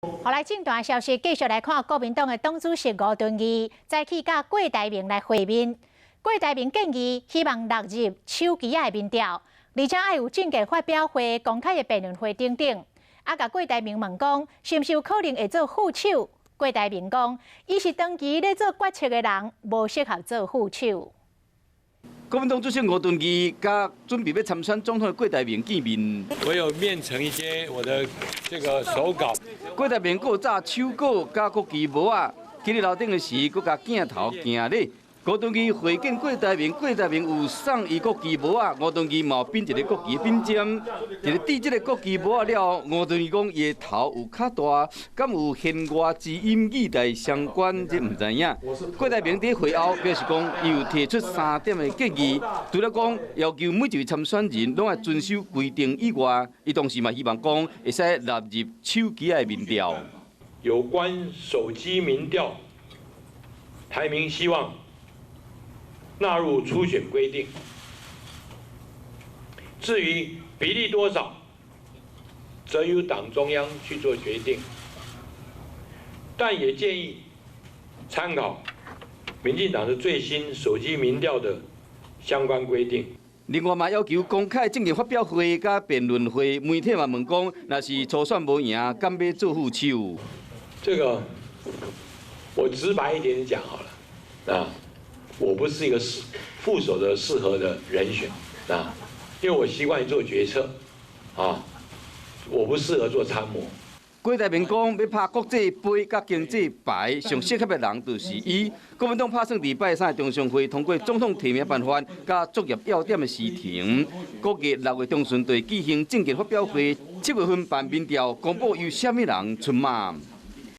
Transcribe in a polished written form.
好來，政壇消息繼續來看，國民黨的黨主席吳敦義早起佮郭台銘來會面。郭台銘建議希望納入手機仔的民調，而且愛有政見發表會、公開的辯論會等等。啊，共郭台銘問講，是毋是有可能會做副手？郭台銘講，伊是長期咧做決策的人，無適合做副手。國民黨主席吳敦義佮準備欲參選總統的郭台銘見面。我有面呈一些我的這個手稿。郭台銘閣紮手稿佮國旗帽仔，徛佇樓頂的時，閣共鏡頭行禮。吳敦義會見郭台銘，郭台銘有送伊國旗帽仔，吳敦義嘛有抿一个國旗餅針。佇咧戴這个國旗帽仔了後，吳敦義講伊的頭有較大，敢有弦外之音語帶相關？這毋知影。郭台銘佇會後表示講，伊有提出三點的建議，除了講要求每一位參選人攏愛遵守規定以外，伊同時嘛希望講會使納入手機的民調。有關手機民調，台銘希望納入初選規定。至於比例多少，則由黨中央去做決定。但也建議參考民進黨的最新手機民調的相關規定。另外嘛，要求公開政見發表會佮辯論會，媒體嘛問講，若是初選無贏，敢欲做副手？這個我直白一點講好了，啊。我不是一個適副手的適合的人選啊，因為我習慣於做決策啊，我不適合做參謀。郭台銘講，欲拍國際杯佮經濟牌，上適合的人就是伊。國民黨拍算佇拜三的中常會通過總統提名辦法，佮作業要點的時程。估計6月中旬就會舉行政見發表會，7月份辦民調，公布由啥物人出馬。